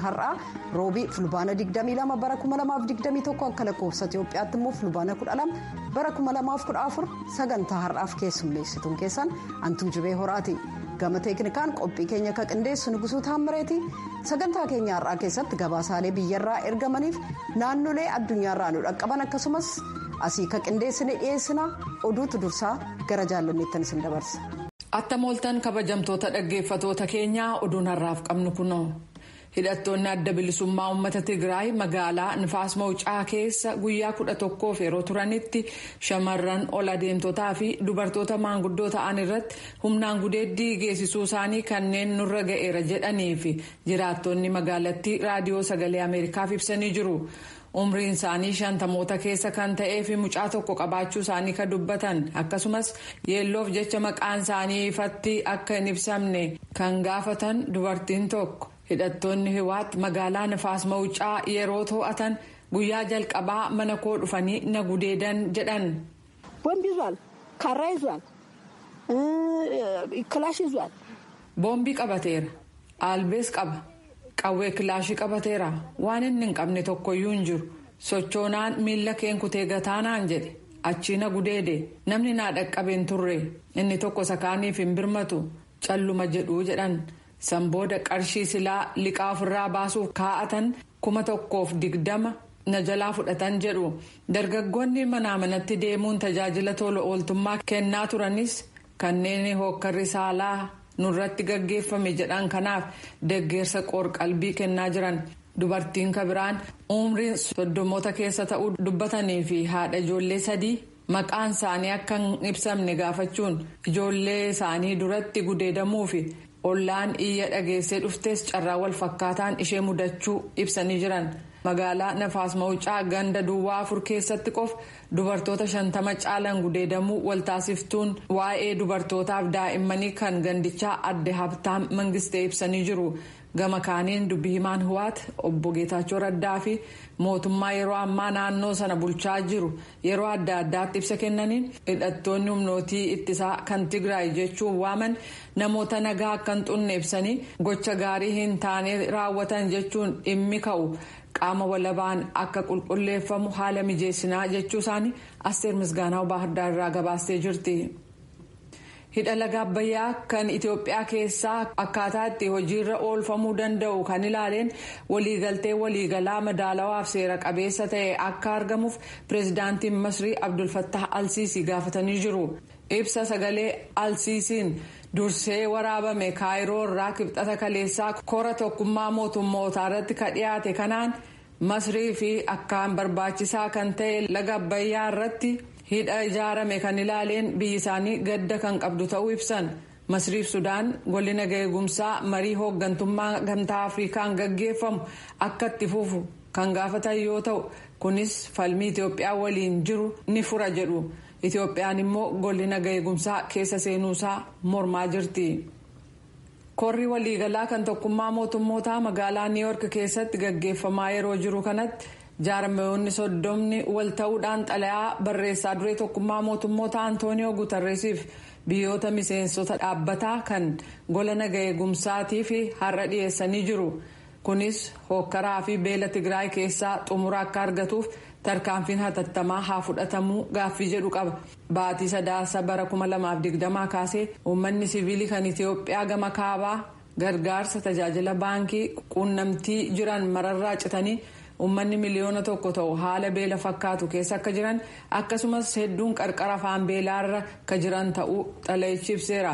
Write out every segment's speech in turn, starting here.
Har'a roobii fulbaana 22 bara 2021 akka lakkoofsa Itoophiyaatti immoo fulbaana 12 bara 2014 sagantaa har'aaf keessummeessituun keessan Antuu Jibee Horaati. Gama teeknikaan qophii keenya akka qindeessu Nugusuu Taammireeti. Sagantaa keenya har'aa keessatti gabaasaalee biyyarraa ergamaniif naannolee addunyaarraa nu dhaqqaban akkasumas asii ka qindeessine dhiyeessina oduutu dursaa gara jaallanneettan isin dabarsa. Attam ooltan kabajamtoota dhaggeeffatoota keenyaa oduun har'aaf qabnu kunoo. Hidhattoonni adda bilisummaa uummata Tigraay magaalaa Nifaas Mawucaa keessa guyyaa 11f yeroo turanitti shamarran ol adeemtotaa fi dubartoota maanguddoo ta'an irratti humnaan gudeeddii geessisuu isaanii kanneen nurra ga'eera jedhanii fi jiraattonni magaalattii raadiyoo sagalee Ameerikaaf ibsanii jiru. Umriin isaanii shantamoota keessa kan ta'ee fi mucaa tokko qabaachuu isaanii kan dubbatan akkasumas yeelloof jecha maqaan isaanii ifatti akka hin ibsamne kan gaafatan dubartiin tokko. Hidhattoonni Hiwaat magaalaa Nifaas Mawucaa yeroo to'atan guyyaa jalqabaa mana koo dhufanii na gudeedan jedhan. ቦምብ ይዟል፣ ካራ ይዟል፣ ክላሽ ይዟል። Boombii qabateera, albees qaba, qawwee kilaashii qabateera. Waan inni hin qabne tokkoyyuu hin jiru. Sochoonaan miila keen kutee gataanaan jedhe. Achii na gudeede. Namni naa dhaqqabe hin turre. Inni tokko sakaaniif hin birmatu. Calluma jedhuu jedhan. Sanbooda qarshii silaa liqaa ofirraa baasuuf kaa'atan 1,020 na jalaa fudhatan jedhu. Dargaggoonni manaa manatti deemuun tajaajila tola ooltummaa kennaa turanis kanneen hookkarri saalaa nurratti gaggeeffame jedhan kanaaf deggersa qoor-qalbii kennaa jiran. Dubartiin kabiraan umriin soddomoota keessa ta'uu dubbatanii fi haadha ijoollee sadii. Maqaan isaanii akka hin ibsamne gaafachuun ijoollee isaanii duratti gudeedamuu fi ollaan iyya dhageessee dhuftes carraa wal fakkaataan ishee mudachuu ibsanii jiran. Magaalaa Nafaas Mawucaa ganda duwwaa 4 keessatti qofa dubartoota 50 caalan gudeedamuu waltaasiftuun waa'ee dubartootaaf daa'immanii kan gandichaa adde Habtaam Mangistee ibsanii jiru. Gama kaaniin dubbi himaan Hiwaat obbo Geetaachoo Raddaa fi mootummaa yeroo ammaa naannoo sana bulchaa jiru yeroo adda addaatti ibsa kennaniin hidhattoonni humnootii ittisaa kan Tigraay jechuun waaman namoota nagaa akka hin xunne ibsanii gocha gaarii hin taane raawwatan jechuun dhimmi ka'u qaama walabaan akka qulqulleeffamu haala mijeessinaa jechuu isaanii Asteer Misgaanaa Baahirdaar irraa gabaastee jirti. Hidha laga Abbayyaa kan Itoophiyaa keessaa akkaataa itti hojiirra oolfamuu danda'u kan ilaaleen waliigaltee waliigalaa madaalawaaf seera qabeessa ta'e akka argamuuf pireezidaantiin Masrii Abdul Fattah Alsiisii gaafatanii jiru. Ibsa sagalee Alsiisiin dursee waraabame Kaayiroo irraa kibxata kaleessaa kora tokkummaa mootummootaa irratti ka dhiyaate kanaan Masrii fi akkaan barbaachisaa kan ta'e laga Abbayyaa irratti. Hidha ijaarame kan ilaaleen biyyi isaanii gadda kan qabdu ta'uu ibsan. Masriif Sudaan golli naga eegumsaa marii hooggantummaa gamtaa Afrikaan gaggeeffamu akka itti fufu kan gaafatan yoo ta'u kunis falmii Itoophiyaa waliin jiru ni fura jedhu. Itoophiyaan immoo golli naga eegumsaa keessa seenuusaa mormaa jirti. Korri waliigalaa kan tokkummaa mootummootaa magaalaa Niiyork keessatti gaggeeffamaa yeroo jiru kanatti. Jaarmayoonni 30 wal ta'uudhaan xalayaa barreessaa duree tokkummaa mootummoota Antooniyoo Guutarreesiif biyyoota miseensota dhaabbataa kan gola naga eegumsaatii fi har'a dhiyeessanii jiru. Kunis hookkaraa fi beela Tigraay keessaa xumura akka argatuuf tarkaanfiin hatattamaa haa fudhatamuu gaaffii jedhu qaba. Baatii sadaasa bara 2020 kaasee uummanni siviilii kan Itoophiyaa gama kaabaa gargaarsa tajaajila baankii quunnamtii jiran mararraa citanii. Uummanni 1 miliyoona ta'u haala beela fakkaatu keessa akka jiran akkasumas hedduun qarqara afaan beelaarra ka jiran ta'uu xalayichi ibseera.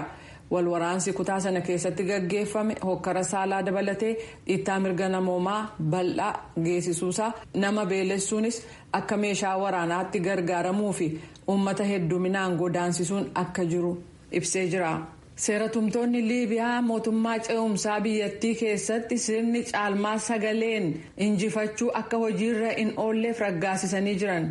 Walwaraansi kutaa sana keessatti gaggeeffame hokkara saalaa dabalatee dhiittaa mirga namoomaa bal'aa geessisuusaa nama beelessuunis akka meeshaa waraanaatti gargaaramuu fi uummata hedduminaan godaansisuun akka jiru ibsee jira. Seeratumtoonni Liibiyaa mootummaa ce'umsaa biyyattii keessatti sirni caalmaa sagaleen injifachuu akka hojiirra hin oolleef raggaasisanii jiran.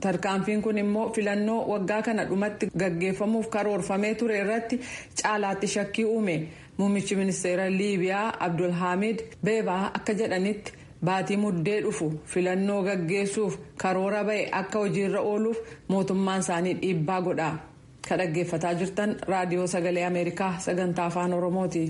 Tarkaanfiin kun immoo filannoo waggaa kana dhumatti gaggeeffamuuf karoorfamee ture irratti caalaatti shakkii uume. Muummichi ministeera Liibiyaa Abdulhamid Beebaa akka jedhanitti baatii Muddee dhufu filannoo gaggeessuuf karoora ba'e akka hojiirra ooluuf mootummaan isaanii dhiibbaa godha. Ka dhaggeeffataa jirtan Raadiyoo Sagalee Ameerikaa sagantaa Afaan Oromooti.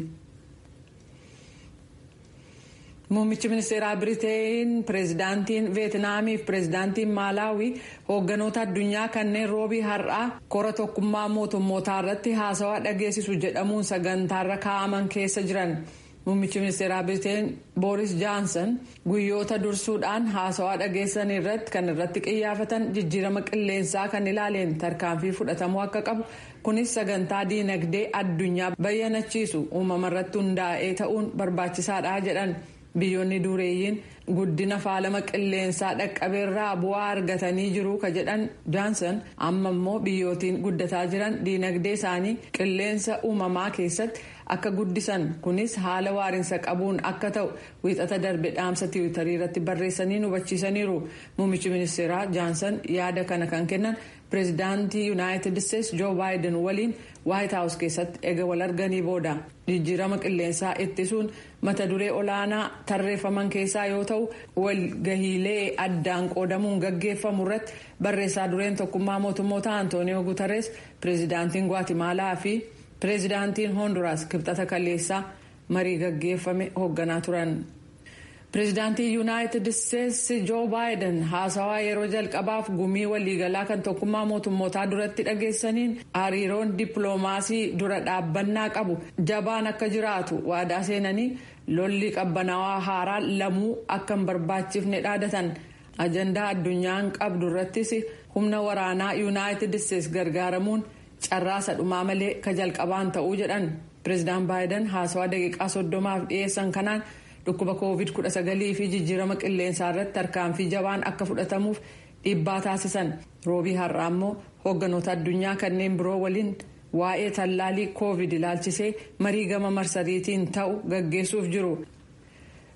Muummichi ministeeraa Biriteen, pireezidaantiin Veetinaamii fi pireezidaantiin Maalaawii hoogganoota addunyaa kanneen Roobii har'aa kora Tokkummaa Mootummootaa irratti haasawaa dhageessisu jedhamuun sagantaarra kaa'aman keessa jiran. Muummichi ministeeraa Biriteen Booris Johnson guyyoota dursuudhaan haasawaa dhageessan irratti kan irratti qiyyaafatan jijjiirama qilleensaa kan ilaaleen tarkaanfii fudhatamuu akka qabu, kunis sagantaa diinagdee addunyaa bayyanachiisu uumama irratti hundaa'ee ta'uun barbaachisaadha jedhan. Biyyoonni dureeyyiin guddina faalama qilleensaa dhaqqabeerraa bu'aa argatanii jiru ka jedhan Johnson, amma immoo biyyootiin guddataa jiran diinagdee isaanii qilleensa uumamaa keessatti akka guddisan, kunis haala waarinsa qabuun akka ta'u Wiixata darbe dhaamsa Tiwiitarii irratti barreessanii hubachiisaniiru. Muummichi ministeeraa Johnson yaada kana kan kennan pireezidaantii Yuunaayitid Isteetsi Joo Baayiden waliin Waayit Haawus keessatti ega wal arganii booda. Jijjiirama qilleensaa ittisuun mata duree olaanaa tarreeffaman keessaa yoo ta'u, walgahiilee addaan qoodamuun gaggeeffamu irratti barreessaa dureen Tokkummaa Mootummoota Antooniyoo Guutarees, pireezidaantiin Gwatimaalaa fi pireezidaantiin Hoonduraas Kibxata kaleessaa marii gaggeeffame hoogganaa turan. Pireezidaantii Yuunaayitid Isteetsi Joo Baayiden haasawaa yeroo jalqabaaf gumii waliigalaa kan Tokkummaa Mootummootaa duratti dhageessaniin hariiroon dippiloomaasii dura dhaabbannaa qabu jabaan akka jiraatu waadaa seenanii, lolli qabbanaawaa haaraa lamuu akka hin barbaachifne dhaadatan. Ajandaa addunyaan qabdu irrattis humna waraanaa Yuunaayitid Isteetsi gargaaramuun carraa sadhumaa malee ka jalqabaan ta'uu jedhan. Pireezidaan Baayiden haasawaa daqiiqaa 30f dhiyeessan kanaan dhukkuba Covid 19 fi jijjiirama qilleensaa irratti tarkaanfii jabaan akka fudhatamuuf dhiibbaa taasisan. Roobii har'aa immoo hoogganoota addunyaa kanneen biroo waliin waa'ee tallaalii Covid ilaalchisee marii gama marsariitiin ta'u gaggeessuuf jiru.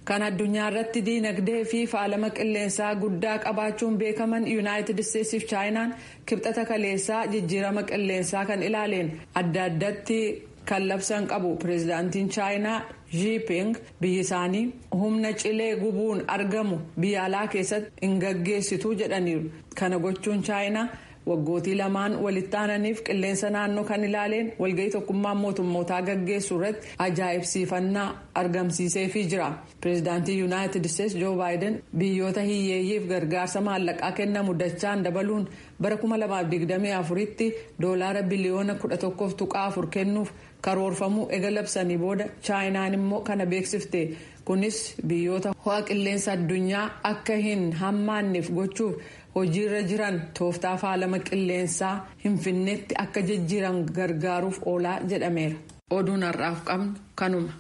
Kan addunyaa irratti diinagdee fi faalama qilleensaa guddaa qabaachuun beekaman Yuunaayitid Isteetsiif Chaayinaan Kibxata kaleessaa jijjiirama qilleensaa kan ilaaleen adda addatti kan labsan qabu. Pireezidaantiin Chaayinaa Jiiping biyyi isaanii humna cilee gubuun argamu biyya alaa keessatti hin gaggeessitu jedhaniiru. Kana gochuun Chaayinaa waggootii lamaan walitti aananiif qilleensa naannoo kan ilaaleen walgahii Tokkummaa Mootummootaa gaggeessu irratti ajaa'ibsiifannaa argamsiiseefii jira. Pireezidaantii Yuunaayitid Isteetsi Joo Baayiden biyyoota hiyyeeyyiif gargaarsa maallaqaa kennamu dachaan dabaluun bara 2024tti doolaara biliyoona 11.4 kennuuf karoorfamuu ega labsanii booda Chaayinaan immoo kana beeksifte. Kunis biyyoota ho'a qilleensa addunyaa akka hin hammaanneef gochuuf hojiirra jiran tooftaa faalama qilleensaa hin finnetti akka jijjiiran gargaaruuf oolaa jedhameera. Oduun har'aaf qabnu kanuma.